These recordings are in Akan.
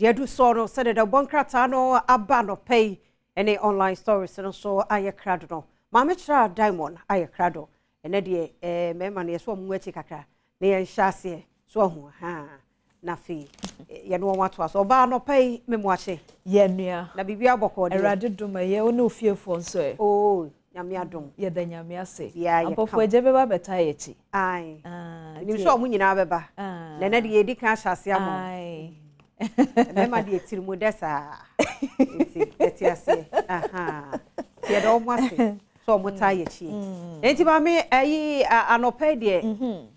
Deɛ adu soɔ no, sɛdeɛ dawubɔ nkrataa no aba anɔpa yi ne online stories no nso ayɛ krado no, Maame Kyerɛ Diamond ayɛ krado. Ɛnɛ deɛ eh, mmarima no yɛsɛ wɔn ngu akyi kakra na yɛnhyɛ aseɛ so ahu ha na afei yɛne wɔn atoa so. Ɔbaa anɔpa yi memu akye. Yɛ nua. Na biribi abɔkɔɔ deɛ. Awurade dom ɛyɛ wo ne ofiefoɔ nso ɛ. Oo Nyame adom. Yɛda Nyame ase. Biaa yɛ Ampɔfoɔ kama. agya bɛba abɛtaa yɛ akyi. Ae. Ah, Menim nti sɛ ɔmo nyinaa bɛba. Ah. Na ɛnɛ deɛ yɛdi kan ahyɛ aseɛ ama wɔn. Ae. Mmarima deɛ tiri mu dɛ saa. Nti yɛte aseɛ. Aha. Nti yɛda wɔn ase sɛ wɔn taa yɛ akyi. Nti maame ayi anɔpa yi deɛ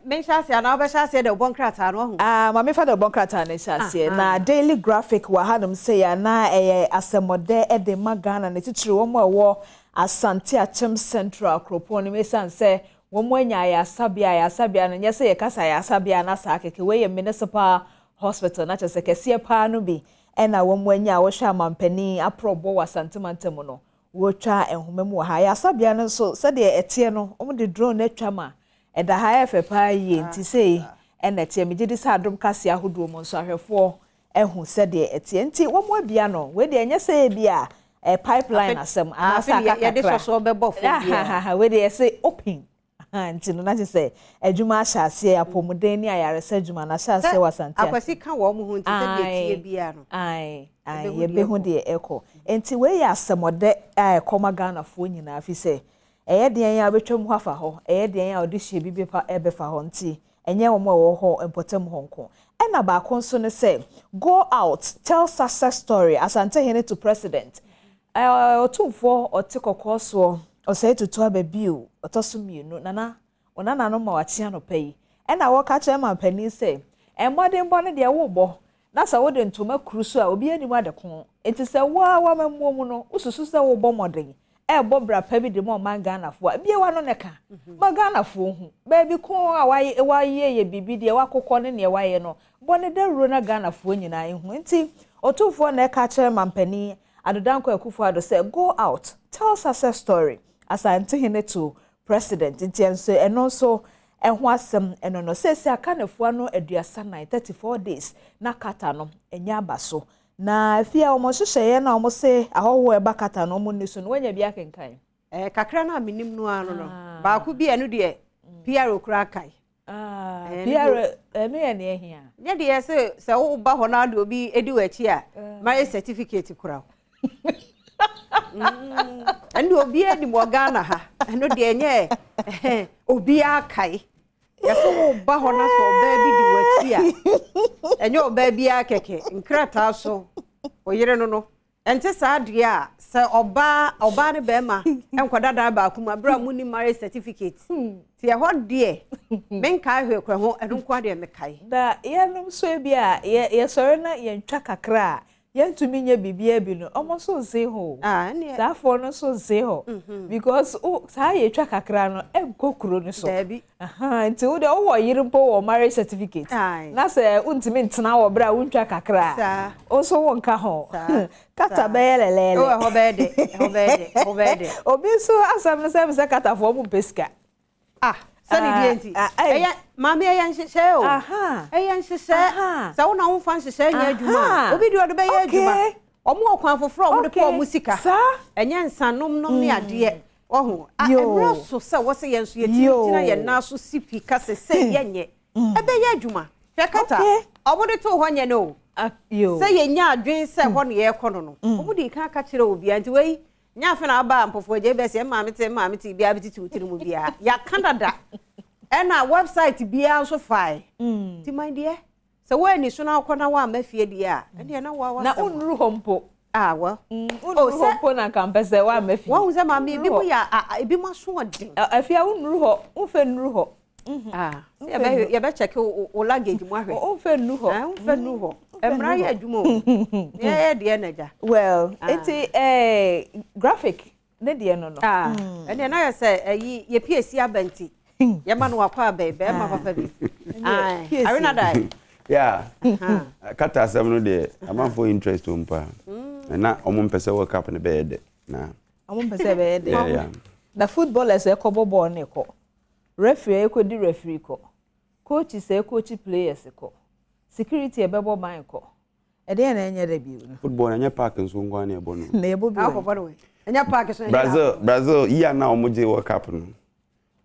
menhyɛ aseɛ anaa wobɛhyɛ aseɛ dɛ wobɔ nkrataa no wahu. Ah, maame fa dɛ wobɔ nkrataa no hyɛ aseɛ. Na Daily Graphic wɔ hanom sei a na ɛyɛ asɛmmɔdɛ de ma Ghana ne titiriw wɔn a ɛwɔ Asante Akyem Central kuropɔn no mu esiane sɛ wɔn anya ayaresabea a ayaresabea no nyɛ sɛ yɛka sɛ ayaresabea na saa kɛkɛ wei yɛ municipal hospital na kyerɛ sɛ kɛseɛ paa no bi na wɔn anya a wɔhwɛ amampanin aprɔbɔ wɔ Asante mantam mu no wɔtwa nhoma mu wɔ ha. Ayaresabea no nso sɛdeɛ ɛteɛ no wɔde drone no atwa ma ɛda ha ɛyɛ fɛ paa yie nti sei na ɛteɛ. Megye di sɛ adom kaseɛ ahodoɔ mu nso ahwɛfoɔ ahu sɛdeɛ ɛteɛ nti wɔn abia no. Wei deɛ ɛnyɛ sɛ ebi a pipeline asɛm anaasɛ aka kakra. Wei deɛ yɛse open nti no na kyerɛ sɛ adwuma ahyɛ aseɛ, apɔmuden ne ayaresa adwuma no ahyɛ aseɛ wɔ Asante Akyem. Akwasi ka wɔn ho nti sɛdeɛ ɛteɛ biara no. Ae, ae, yɛbɛhu deɛ ɛkɔ. Nti wei yɛ asɛmɔdɛ a ɛkɔ ma Ghanafoɔ nyinaa fi sɛ ɛyɛ deɛn a wobɛtwam hɔ afa hɔ, ɛyɛ deɛn a ɔde hyɛ bi bɛfa ɛbɛfa hɔ nti ɛnyɛ wɔn a ɛwɔ hɔ mpɔtam hɔ nko. Ɛna baako nso ne sɛ go out tell success story Asantehene to president. Ɔtumfoɔ ɔte kɔkɔɔ soɔ Ɔsɛe Tutu aba bio ɔtɔ so mmienu Nana wo nananom ma wakye anɔpa yi ɛna wɔka kyerɛ mampanin sɛ mmɔdenbɔ no deɛ wobɔ na sɛ wode ntoma kuru so a obiara nnim ade ko nti sɛ wo ara w'amammuo mu no wosusu sɛ wobɔ mmɔden ɛrebɔ bra pa bi de ma ɔman Ghanafoɔ a bue w'ano na ka ma Ghanafoɔ hu baabi ko a wayɛ yɛ biribi deɛ wakokɔ ne neɛ wayɛ no bɔ no dawuro na Ghanafoɔ nyinaa nhu nti Otumfoɔ na ɛka kyerɛ mampanin Addo Dankwa Akufo Addo sɛ go out tell success story Asantehene to president nti ɛnso ɛno nso ɛho asɛm ɛno no seesei aka nafua no 34, 34 days na Qatar no ɛnyɛ aba so na afei a wɔn nhyehyɛeɛ no a wɔn se ahɔhoɔ ɛba Qatar no wɔn nni so no wɔanya bi akenkan. Kakra no a menim no ara no no baako bi ɛno deɛ PRO koraa kae. PR ɛno yɛ nea ɛhia. Nyɛ deɛ sɛ sɛ woba hɔ na de obi di w'akyi a marriage certificate kura wo. Ɛno deɛ obiara nim wɔ Ghana ha. Ɛno deɛ ɛnyɛ obiara kae. Yɛsɛ woba hɔ na sɛ ɔbaa bi di w'akyi a ɛnyɛ ɔbaa biara kɛkɛ nkrataa so ɔyere no no Ɛnte saa deɛ a, sɛ ɔbaa ɔbaa ne bɛrima nkɔda dan baako mu abere a mo ni marriage certificate ti ɛhɔ deɛ menkae hwee korɛ ho ɛno nko adeɛ mekae. Na yɛnom nso ebi a yɛ yɛsɔre na yɛntwa kakra a yɛntumi nyɛ biribiara bi no wɔn nso nse hɔ o. Ah, ɛneɛ. Saa afoɔ no nso nse hɔ because wo saa yɛtwa kakra no ɛnkɔ kuro no so. Daabi. Ahaa nti wo deɛ wowɔ yere mpo wɔ marriage certificate na sɛ wontumi ntena wɔ berɛ a wontwa kakra a wo nso wonka ho. Kata bɛyɛ lɛlɛɛlɛ. Oh, ɛhɔ bɛyɛ dɛ, ɛhɔ bɛyɛ dɛ, ɛhɔ bɛyɛ dɛ. Obi nso asɛm no sɛ sɛ katafoɔ ɔmo mpɛ sika. Ah, sɛne deɛ nti. Ɛyɛ maame ɛyɛ nhyehyɛɛ o. Ɛyɛ nhyehyɛɛ. Sɛ wo na womfa nhyehyɛɛ nyɛ adwuma a, obi deɛ ɔde bɛyɛ adwuma. Ɔmo wɔ kwan foforɔ a ɔmo de pɛ ɔmo sika. Ɛnyɛ nsanom nom ne adeɛ. Wahu? A Yoo. Ɛberɛ so sɛ wɔsɛ yɛn nso yɛtumi gyina Yoo. yɛn nan so si pi ka sɛ sei yɛnyɛ. Ɛbɛyɛ adwuma. Hwɛ Qatar, Okay. wɔde too hɔ nyɛ no o. Ah, yoo. Sɛ yɛnya adwene sɛ hɔ na yɛrekɔ no no, wɔdii kan ka kyerɛɛ obiara. Nti wei, nyɛ afe na aba a Mpofoɔ agya yi bɛsɛ, maame te, maame te, biara bɛtete wo tiri mu biara. Yɛaka dada. Ɛna website biara nso fae. Nti my dear, Sɛ woanni so na wokɔ na woamma fie deɛ a, ɛnneɛ na woa Na w'asɛm a. wonnuru hɔ mpo. Ah, well. Wonnuru Oh, hɔ sɛ. mpo na anka mpɛ sɛ woamma fie. Woahu sɛ maame, Wonnuru ebinom hɔ. yɛ a, a, ebinom asoɔden. Ɛ, afie a wonnuru hɔ. Womfa nnuru hɔ. Ah, sɛ Womfa yɛbɛ, nnuru. yɛbɛkyɛke wo, wo luggage mu ahwɛ. Womfa nnuru hɔ. Ah, womfa nnuru hɔ. Womfa Mmara nnuru yɛ hɔ. adwuma o. Nea ɛyɛ deɛ na agya. Well, Ah. nti eh, graphic ne deɛ no no. Ah, ɛnneɛ na yɛ sɛ ɛyi yɛ pie si aba nti yɛma no wakɔ aba yi bɛrima papa bi. Arena dai. Yeah. Kata asɛm no deɛ amanfoɔ interest wɔ mu paa. Na wɔn mpɛ sɛ World Cup no bɛyɛ dɛ. Na. Wɔn mpɛ sɛ ɛbɛyɛ dɛ. Yeah, yeah. Na footballers ɛkɔbɔ bɔɔl no kɔ. Referee ɛkɔdi referee kɔ. Coaches ɛkɔkyi players kɔ. Security ɛbɛbɔ ban kɔ. Ɛdeɛn na ɛnyɛ dɛ bio no? Football no ɛnyɛ park nso nko ara na yɛbɔ no. Na yɛbɔ bi wɔ he? Ɛnyɛ park so. Brazil Brazil yi a na wɔn gye World Cup no,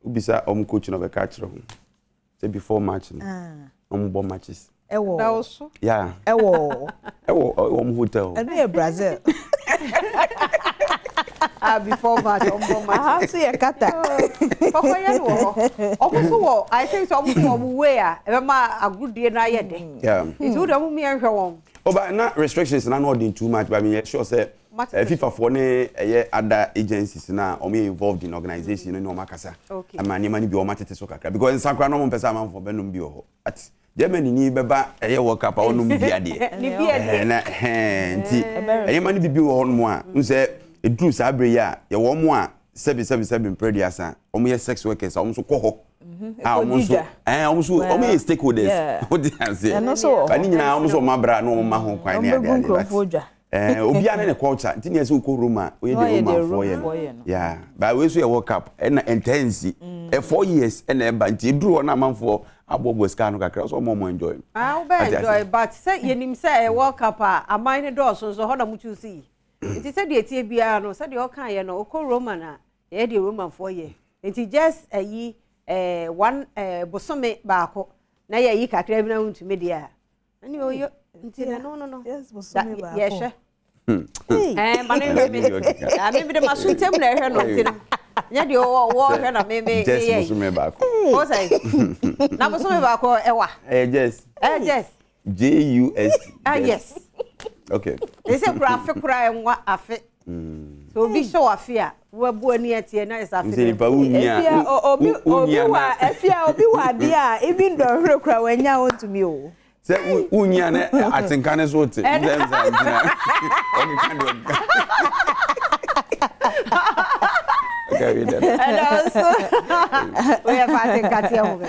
wobisa wɔn coach na ɔbɛka akyerɛ ho sɛ before match no na wɔn bɔ matches. Ɛwɔ. Da wo so. Yeah. Ɛwɔ. Ɛwɔ wɔn hotel. Ɛno yɛ Brazil. Ah, before match, wɔn bɔ match. Aha nso yɛ Qatar. Kɔkɔ yɛ no wɔ hɔ. Wɔn nso wɔ, I think sɛ wɔn nso wɔ wɔn way a ɛbɛma agodie no ayɛ dɛ. Yeah. Nti wo deɛ wɔn mmea nhwɛ wɔn. Oh, but na restrictions na na ɔden too much, but me yɛ sure sɛ eh, FIFA foɔ ne ɛyɛ other agencies na wɔn yɛ involved in organisation no ne wɔn akasa. Okay. Ama nneɛma no bi wɔn atete so kakra because nsa koraa na wɔn mpɛ sɛ amanfoɔ bɛnom bi wɔ hɔ. But Germany ni bɛba ɛyɛ World Cup a ɔnom bi adeɛ. Ne bi adeɛ. Ɛhɛn na ɛhɛn nti nneɛma no bibi wɔ hɔnom a n sɛ eduru saa bere yi a yɛwɔ wɔn a sɛbi sɛbi sɛbi mpere aduasa wɔn yɛ sex workers a wɔn nso kɔ hɔ a wɔn nso ɛn wɔn nso wɔn yɛ stakeholders o ti aseɛ ba ne nyinaa wɔn nso wɔn abira na wɔn ma ho kwan ne ade ade but ɛɛ obiara ne ne culture nti ne yɛ sɛ okɔ Roma oyɛ de Roma foɔ yɛ no yeah ba wei nso yɛ World Cup ɛna ɛntɛ nsi ɛ 4 years ɛna ɛba nti eduru hɔ na amanfoɔ aboaboa sika no kakra so ɔmo ɔmo enjoy. Ah, wobɛ enjoy but sɛ yɛnim sɛ ɛyɛ World Cup a aman ne dɔɔso nso hɔ na mo choose yi nti sɛdeɛ tie biara no, sɛdeɛ ɔka yɛ no, ɔkɔ Roman a yɛyɛ deɛ Romanfoɔ yɛ nti just ayi one bosome baako na yɛyi kakra bi na wontumi deɛ a ɛne ɔyɛ nti na no yɛhwɛ ma ne hwɛ me me mede maso ntam na ɛhwɛ no nti no nyɛ deɛ wɔhwɛ na me me just meyɛ bosome baako. O sɛ na bosome baako ɛwa. Ɛyɛ just. Ɛyɛ just. J U S T. Ah, yes. Okay. Ɛsɛ kura afe kura ɛnwa afe. So obi hyɛ wɔ afe a wabu ani ɛteɛ na ɛsɛ afe. Nsɛ nipa wo nia. Efia obi obi wa efia obi wa adeɛ a even dɔnhwere kura wanya ontumi o. Sɛ wo nia ne atenka ne so te. Nsɛ nsɛ ntina. Ɔkeka deɛ ɔkeka. Okay, read that. Ɛna nso woyɛ fa atenka teɛ ho bɛ.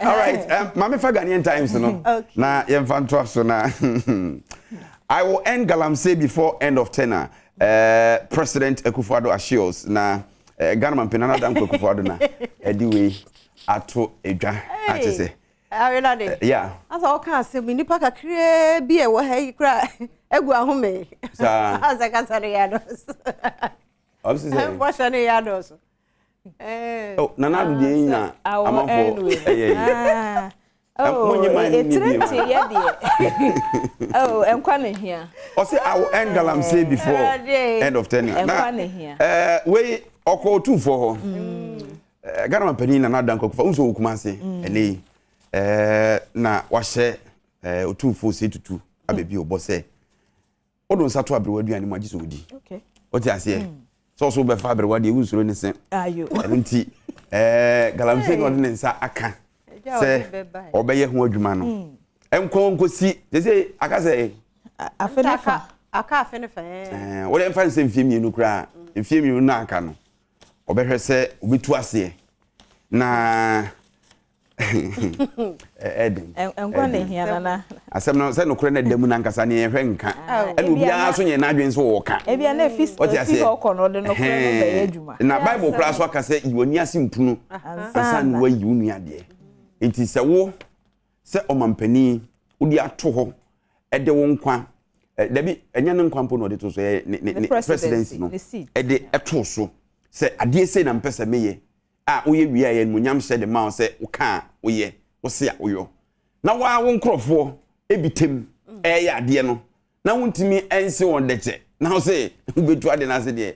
All right, Maame fa Ghanaian Times no. Na yɛmfa ntoa so na "I will end galamsey before end of tenure," President Akufo-Addo assures. Na Ghana Mampanin Nana Dankwa Akufo-Addo na ɛde wei ato edwa akyɛ sɛ. Awelade. Yeah. Asa ɔka asɛm nipa kakraa bi a ɛwɔ ha yi kora egu ahome. Saa. Asa kasa no yɛ adɔso. Ɔsi sɛ. Bɔhyɛ no yɛ adɔso. Oh, Nana Addo deɛ nya amanfoɔ ɛyɛ yi. Oh, etire te yɛ deɛ. Oh, nkwa na hia. Ɔsɛ "I will end galamsey before end of tenure." Nkwa na hia. Wei ɔkɔ Otumfoɔ hɔ. Ghana mampanin Nana Addo Dankwa Akufo-Addo nso wɔ Kumase ɛnɛ yi na wahyɛ Otumfoɔ Osei Tutu abɛbi ɔbɔ sɛ wode nsa to aberewa aduane mu agye sɛ ɔdi. Wote aseɛ sɛ ɔso wobɛfa aberewa deɛ wonsuro ne se. Ɛno nti galamsey na ɔde ne nsa aka sɛ ɔbɛyɛ ho adwuma no ɛnkɔ nkɔsi sɛ sɛ aka sɛ Afe ne fa. Aka afe ne fa. Wode mfa nsɛ mfie 2 koraa, mfie 2 no aka no ɔbɛhwɛ sɛ wobɛtu aseɛ na ɛden. Nkwa na hia, Nana. Asɛm no sɛ nokorɛ no ɛda mu nankasa ne yɛhwɛ nka ɛna obiara so nyɛ n'adwene sɛ wɔka. Ebia na efi efi hɔ kɔ no ɔde nokorɛ no bɛyɛ adwuma. Na Bible koraa so aka sɛ yi w'ani ase mpunu ansa na wayi wo nua deɛ. Nti sɛ wo sɛ ɔmampanin wode ato hɔ ɛde wo nkwa, dabi, ɛnyɛ ne nkwa mpo na ɔde to so, ɛyɛ ne presidency no ɛde ɛto so sɛ adeɛ sei na mpɛ sɛ meyɛ a woyɛ wie a yɛ animuonyam hyɛ de ma wo sɛ woka a woyɛ, wose a woyɔ, na waa wo nkurɔfoɔ ebi tem ɛyɛ adeɛ no na wontumi ɛnse wɔn dɛkyɛ na wo sɛ wobɛtu ade no ase deɛ.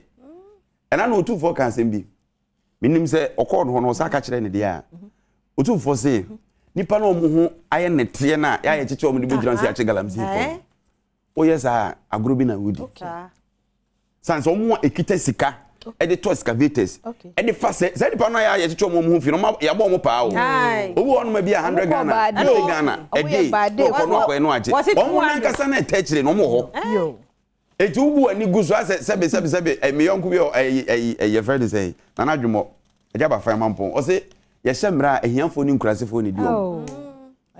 Ɛna na Otumfoɔ ka asɛm bi, menim sɛ ɔkɔɔ no hɔ no ɔsa ka kyerɛ ne deɛ a Otumfoɔ se nipa no ɔmo ho ayɛ nɛteɛ no a yɛayɛ kyekyɛ ɔmo de bɛgyina sɛ yɛakye galamsey fɔ. Woyɛ saa agorɔ bi na wodi san sɛ ɔmo a ekita sika ɛde tɔ excavators ɛde fa sɛ sɛ nipa no a yɛakyekyɛ ɔmo ho fi no ɔmo yɛabɔ ɔmo paa o. Obi wɔ hɔnom bi a 100 Ghana, 50 Ghana ɛde ɔkɔ no akɔyɛ no agye ɔmo nankasa na ɛtɛ akyire no ɔmo wɔ hɔ. Eti wobu w'ani gu so asɛ sɛbe sɛbe sɛbe ɛ me yɔnko bi ɛ ɛ ɛ yɛfrɛ ne sɛ Nana Adwumɔ agya bafa mampɔn ɔse yɛhyɛ mmara a ahiafoɔ ne nkurasefoɔ ne di wɔn.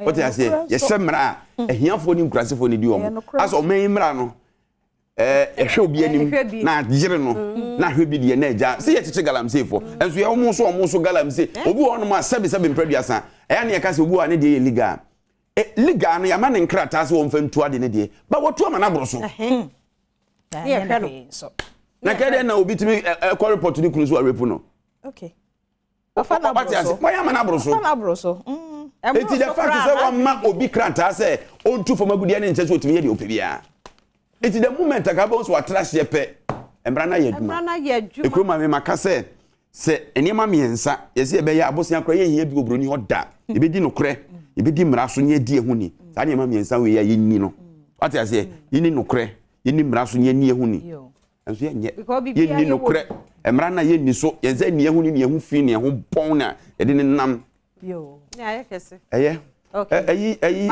Wote aseɛ? Yɛhyɛ mmara a ahiafoɔ ne nkurasefoɔ ne di wɔn. Asɛ ɔman yi mmara no ɛɛ ɛhwɛ obi anim na agyere no na ahwɛ bi deɛ na agya sɛ yɛkyekye galamseyfoɔ nso yɛ wɔn nso wɔn nso galamsey. Obi wɔ hɔnom a sɛbe sɛbe mprɛduasa ɛyɛ ne yɛka sɛ obi wɔ a ne deɛ yɛ legal. Legal no yɛama ne nkrataa sɛ wɔmfa ntu ade no deɛ, ba wɔtu ama no aboro so. Na kɛdeɛ na obi tumi ɛkɔ report ne kunu so arepu no. Okay. Wate ase, wɔyɛ ama no aboro so. Eti the fact sɛ wɔma obi krataa sɛ ɔntu fam agudeɛ ne nkyɛ sɛ ɔtumi yɛ deɛ ɔpɛ biara. Eti the moment a kabɔn so watra aseɛ pɛ, mmara no ayɛ adwuma. Ekuro maame maka sɛ Sɛ nneɛma mmiɛnsa, yɛsɛ yɛbɛyɛ abosea koraa yɛnhia bi wɔ buroni hɔ da. Yɛbɛdi nokorɛ, yɛbɛdi mmara so na yɛadi ɛho ni. Saa nneɛma mmiɛnsa wei a yɛnni no. Wate aseɛ? Yɛnni nokorɛ, yɛnni mmara so na yɛnni ɛho ni. Nso yɛnyɛ. Yɛnni nokorɛ, mmara no a yɛnni so, yɛn nsa nni ɛho ni na ɛho fi na ɛho bɔn na yɛde ne nam. Ɛyɛ. Ɛyi ɛyi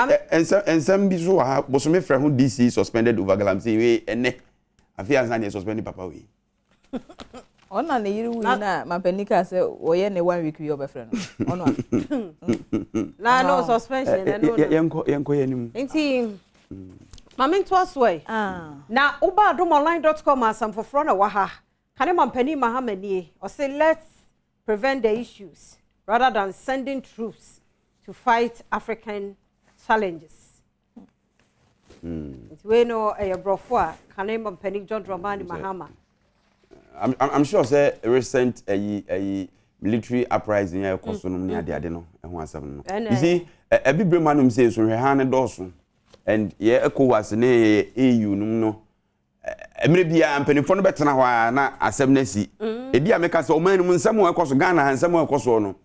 nsɛm bi so wɔ ha, bosome frɛ ho DC suspended over galamsey wei ɛnɛ. Afei ansa na yɛ suspend papa wei. Ɔno na ne yere wui na mampanin kaa sɛ wɔyɛ ne one week wie ɔbɛfrɛ no ɔno a. Na no suspension na no. Yɛnkɔ yɛnkɔ yɛn anim. Nti maame ntoa so ɛ. Na woba adomonline.com asɛm foforɔ na wɔ ha. Kane mampanin Mahama nie ɔse let's prevent the issues rather than sending troops to fight African challenges. Nti wei no ɛyɛ borɔfo a kane mpanin John Dramani Mahama. I'm sure sɛ recent ɛyi ɛyi military uprising a ɛkɔ so no ne ade ade no ɛho asɛm no. You see ɛbi bere mu anom sɛ nso hwɛ ha ne dɔɔso and yɛ ECOWAS ne AU nom no mmerɛ biara mpanimfoɔ no bɛtena hɔ a na asɛm no asi. Ebi a meka sɛ ɔman no mu nsɛm a ɛkɔ so Ghana ha nsɛm a ɛkɔ soɔ no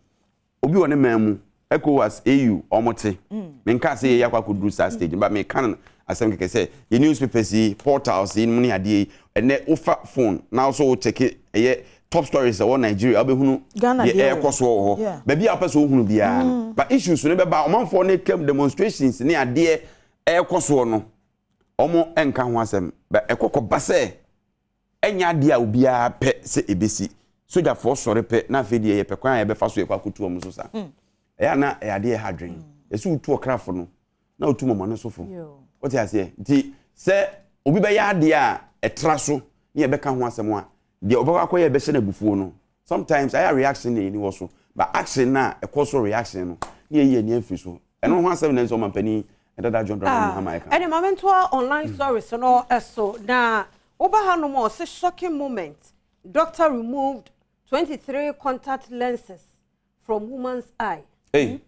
Obi wɔ ne man mu, ECOWAS, AU, wɔn te. Menkaa sɛ yɛyɛ akɔ akɔduru saa stage no, but meka no asɛm kɛkɛ sɛ yɛ newspapers yi, portals yi nom ne adeɛ yi, ɛnɛ wofa phone na wo so wo check ɛyɛ top stories ɛwɔ Nigeria, wobɛhunu deɛ ɛrekɔ soɔ wɔ hɔ. Baabi a wopɛ sɛ wohunu biara no. But issues no bɛba, ɔmanfoɔ no kam demonstrations ne adeɛ ɛrekɔ soɔ no, wɔn nka ho asɛm. But ɛkɔ kɔba sɛ Ɛnyɛ adeɛ a obiara pɛ sɛ ɛbɛsi. Sogyafoɔ sɔre pɛ na afei deɛ yɛpɛ kwan a yɛbɛfa so yɛkɔ akɔtu wɔn so sa. Ɛyɛ a na ɛyɛ adeɛ a ɛha adwene. Yɛsɛ wotu ɔkrafo no na wotu mɔmɔne so fo. Wote aseɛ? Nti sɛ obi bɛyɛ adeɛ a ɛtra so ne yɛbɛka ho asɛm a, deɛ ɔbɛkɔ akɔyɛ bɛhyɛ no abufuo no, sometimes ayɛ a reaction na yɛni wɔ so. But action no a ɛkɔ so reaction no, ne yɛyi yɛn ani afiri so. Ɛno ho asɛm na nso ɔmampanin dada John Dramani Mahama ɛka. Ɛne ma mentoa online stories no so na woba hanom a ɔse shocking moment doctor removed 23 contact lenses from woman's eye. Hey.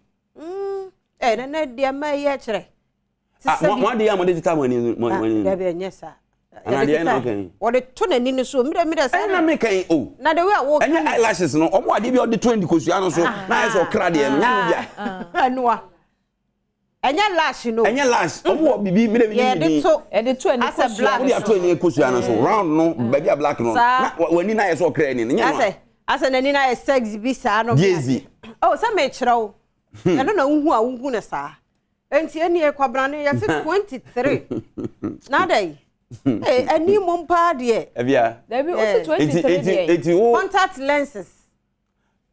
Eh, nene deɛ mma ɛyɛ kyerɛ. Ah, mo adeɛ a mo de teta mo ani mo ani. Dabi ɛnyɛ saa. Ana adeɛ na ɔka yi. Wɔde to n'ani no so mi dɛ mi dɛ saa. Ɛna mi kan yi o. Na de wi a wɔka. Ɛnyɛ eyelashes no ɔmo adeɛ bi a ɔde to ani kosua no so na ayɛ sɛ ɔkra deɛ no nyɛ no bia. Ɛnoa. Ɛnyɛ lash no. Ɛnyɛ lash ɔmo wɔ bibi mi dɛ mi ni mi din. Yɛde to. Ɛde to ani kosua no so. Wɔde ato ani kosua no so round no baabi a black no na w'ani na ayɛ sɛ ɔkra ani no nyɛ no a. Asɛ n'ani na ayɛ sex bi saa no. Diezi. Oh sɛ mekyerɛ wo. Ɛno na wohu a wohu no saa. Enti ɛnie Kwabena no yɛse 23 na adɛn ee ɛni mom paa deɛ. Ɛbia. Dabi o si 23 deɛ. Eti wo. Contact lenses.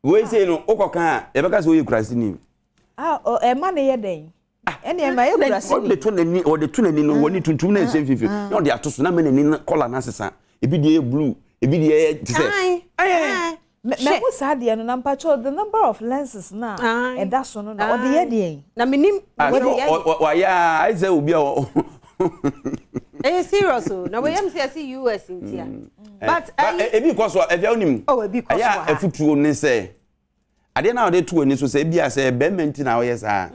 Wei sei no wokɔ kan a yɛbɛka sɛ woyɛ kurase ni. Ah ɛma ne yɛ dɛn. Ɛne ɛma yɛ kurase ni. Ɔde to n'ani ɔde to n'ani no wɔne tuntum na ɛhyɛ mfimfini na ɔde ato so na ama n'ani no kɔla no asesa ebi deɛ yɛ blue ebi deɛ yɛ te sɛ. Ayi. Mɛhu saa deɛ no na mpakyɛw the number of lenses na ɛda so no na ɔde yɛ deɛn. Na menim. Wayɛ a ayɛ sɛ obi a. Ɛyɛ serious o na wɔyɛ mi sɛ yɛsi US ntia. But ɛyi. Ebi kɔ so a ɛfia onim. Oh ebi kɔ so a. Ɛyɛ a afutuo ne sɛ adeɛ na ɔde to ani so sɛ ebi a sɛ bɛrima nti na ɔyɛ saa.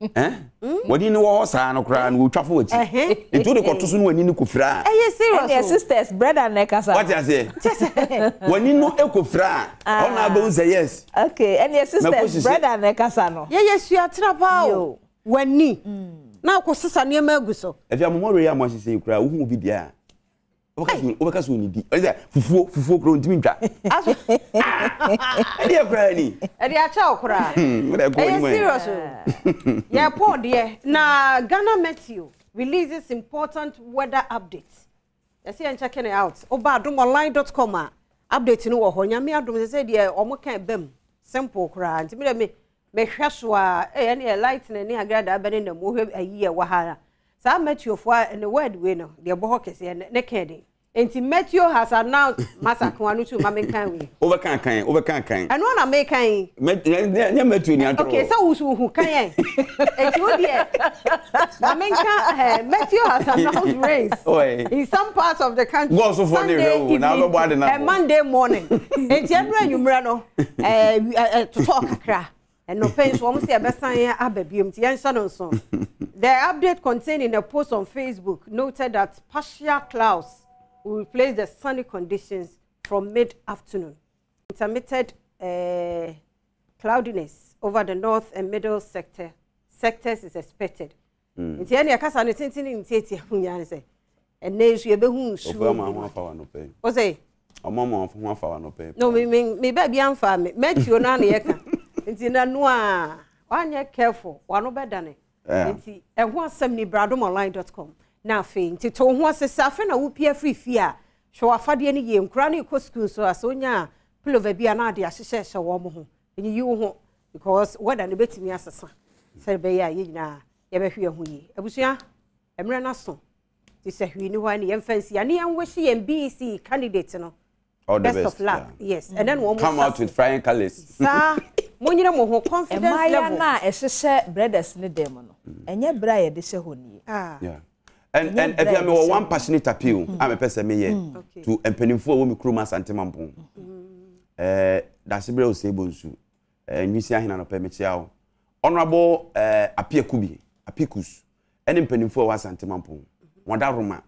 Eh? W'ani no wɔ hɔ saa no koraa no wɔtwa fo w'akyi. Nti wode kɔto so no w'ani no kɔfira a. Ɛyɛ serious o. Ɛnneɛ sisters, brother na ɛkasa. Wate aseɛ? W'ani no kɔfira a, ɛhɔ na wobɛhu sɛ yes. Okay, ɛnneɛ sisters, brother na ɛkasa no. Yɛyɛ suatena paa o. W'ani na akɔsesa nneɛma agu so. Afei amomɔwerɛ yi a moahyehyɛ yi koraa, wohu obi deɛ a, wobɛka sɛ ɔnidi ɔne sɛ fufuo fufuo koraa ɔntumi ntwa ɛdeɛ koraa ni ɛde akyɛ wo koraa ɛyɛ serious o yɛpɔn deɛ na Ghana Meteo releases important weather update yɛsɛ yɛn check it out woba adomonline.com a update no wɔ hɔ nyame adom sɛ sɛ deɛ ɔmo ka ɛbam simple koraa nti mi dɛ me mehwɛ so a ɛyɛ ne yɛ lightning ne agradaa bɛ ne nam wohwɛ ayi yɛ wɔ ha saa meteofoɔ a ne word wei no deɛ ɛbɔ hɔ kɛseɛ ne kɛn den. Nti Meteo has announced masa kan ano tu ma menkan wei. Wobɛka kan, wobɛka kan. Ɛno na mekan yi. Nyɛ Meteo ni atoro. Okay, sɛ wusu hu kan yɛn. Eti wo deɛ ma menka eh, Meteo has announced rains in some parts of the country Sunday evening and Monday morning. Eti ɛnu enyimrɛ no eh, eh, totɔ kakra. Ɛnɔpɛ yi nso wɔn sɛ ɛbɛsan aba biom nti yɛnhyɛ no nso. The update contained in a post on Facebook noted that partial clouds will replace the sunny conditions from mid-afternoon. Intermittent uh, cloudiness over the north and middle sector sectors is expected. Mm. Nti ɛne ɛkasa ne tenten ne ntiatia ho nyinaa ne sɛ ɛnɛ nso yɛbɛhu nsuo. Ɔfɛ ama ho afa wa nɔpɛ yi. O sɛ. Ɔmo ama ho afa wa nɔpɛ yi. No me me me baabi anfa me mɛtuo naa na yɛka nti na no a wanyɛ careful wano bɛdane. Nti ɛho asɛm ni bradomonline.com na afei nti to ho ase sɛ afei na wopia firi fie a hwɛ w'afadeɛ no yie nkora no kɔ sukuu nso a sɛ wonya pullover bi a na ade ahyehyɛ hyɛ wɔn ho nyiyi wo ho because weather no bɛtumi asesa sɛ ɛbɛyɛ a yɛn nyinaa yɛbɛhwɛ yɛn ho yie. Abusua, mmerɛ no aso nti sɛ hwee ni hɔ a ne yɛmfa nsi ane yɛn wish yɛn BEC candidate no All the best, best of luck. Yeah. Yes, and then wɔn come out with flying colors. Saa, mo nyere mo ho confidence level. Mmaayewa no a ɛhyehyɛ brothers ne dɛm no, ɛnyɛ berɛ a yɛde hyɛ hɔ nie. Ah. Yeah. And and if you are one passionate appeal, I'm a person me yeah. To mpanimfoɔ a wɔ me kurom Asante Mampong. Eh, Dasebrɛ Osei Bonsu. Eh, Nwisi Ahene anɔpɛ mekyia wo. Honorable eh, Apia Kubi, Apikus, ɛne mpanimfoɔ a ɛwɔ Asante Mampong. Wɔn da Roma.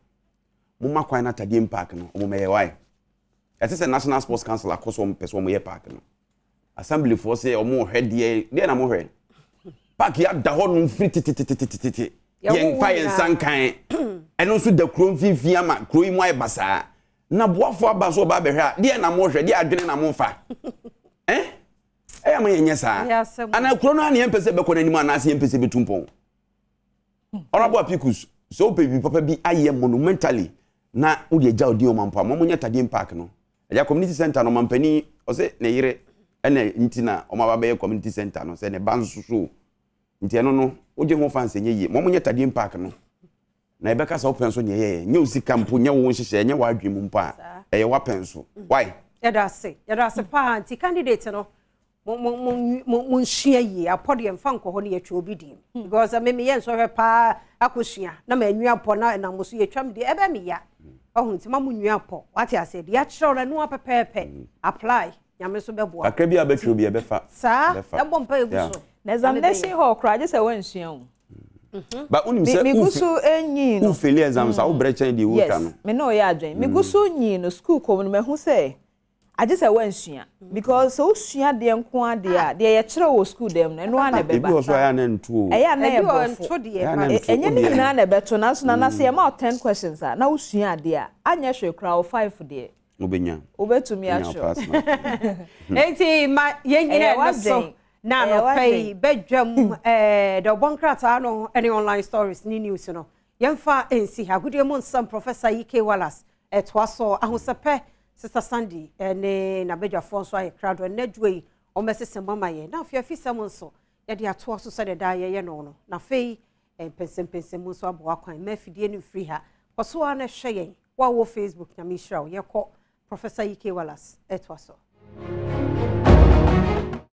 Momma kwan na Tadiem Park no, wɔn mɛyɛ wae. Ɛte sɛ National Sports Council akɔ so wɔn pɛ sɛ wɔn yɛ park no. Assemblyfoɔ sɛ wɔn rehwɛ deɛ, deɛ na wɔhwɛ. Park yi ada hɔ nom firi tetetetetete. Yɛn fa yɛn nsa nkan. Ɛno nso da kuro mfimfini ama kuro yi mu ayɛ basaa. Na boafo aba so ɔba abɛhwɛ a, deɛ na mohwɛ, deɛ adwene na mofa. Eh? Ɛyɛ ama yɛnyɛ saa. Anaa kuro no a na yɛmpɛ sɛ ɛbɛkɔ n'anim anaasɛ yɛmpɛ sɛ ɛbɛtu mpɔn. Honorable Apikus, sɛ wopɛ biribi papa bi ayɛ monumentally na wode agya odin ɔmampɔ a, ma monyɛ Tadiem Park no. Agya community center no ɔmampanin ɔsɛ ne yere ɛna nti na ɔma ba bɛyɛ community center no sɛ ne ba nso so. Nti ɛno no wogye ho fa nsɛ nyɛ yie. Ma monyɛ Tadiem Park no. Na yɛbɛka sɛ wopɛ nso neɛ yɛyɛ. Nyɛ wo sika mpo, nyɛ wo nhyehyɛ, nyɛ w'adwene mu mpo a, ɛyɛ w'apɛ nso. Why? Yɛda ase, yɛda ase paa. Nti candidate no, mo mo mo mo monsua yie. Apɔ deɛ mfa nkɔ hɔ no yɛtwa obi din. Because me meyɛ nsɔhwɛ paa akɔsua na manwi apɔ na ɛnam mo so yɛtwa me deɛ ɛbɛ me ya. Ɔho nti ma mo nwi apɔ. Wate aseɛ deɛ akyerɛw no ɛno ara pɛpɛɛpɛ. Apply. Nyame nso bɛboa. Kakra bi a bɛtwerɛ bi ɛbɛfa. Saa, ɛbɔ mpa egu so. Na examination hall koraa gye sɛ woansua o. Ba wonim sɛ megu so nyi no. Wo faili exams a wobrɛ kyɛn deɛ wotwa no. Yes, me ne wo yɛ adwene. Megu so nyi no school kɔ mu no mahu sɛ agye sɛ woansua because sɛ wosua adeɛ nko ara deɛ a deɛ yɛkyerɛ wɔ school dɛm no ɛno ara na ɛbɛba. Ebi wɔ so a ɛyɛ a na ɛnto o. Ɛyɛ a na ɛyɛ borɔfo. Ɛnyɛ ne nyinaa na ɛbɛto nanso nana sɛ yɛma wo 10 questions a na wosua adeɛ a anyɛ hwee koraa wo 5 deɛ. Wobɛnya. Wobɛtumi atwerɛ. Enti ma yɛnyina ɛno so na anɔpa yi badwam ɛɛ deɛ ɔbɔ nkrataa no ne online stories ne news no yɛmfa nsi ha agodie mu nsɛm Professor E.K. Wallace ɛtoa so ahosɛpɛ Sister Sandy ne n'abadwafoɔ nso ayɛ krado ɛnnɛ adwuma yi wɔmmɛsesa mu ama yɛn na afei afisɛm nso yɛde atoa so sɛdeɛ daa yɛyɛ no no na afei mpɛnsɛmpɛnsɛm mu nso aboa kwan ma afidie no mfiri ha kɔ so ara na hwɛ yɛn wo a wɔ Facebook nyame nhyira wo yɛkɔ Professor E.K. Wallace ɛtoa so.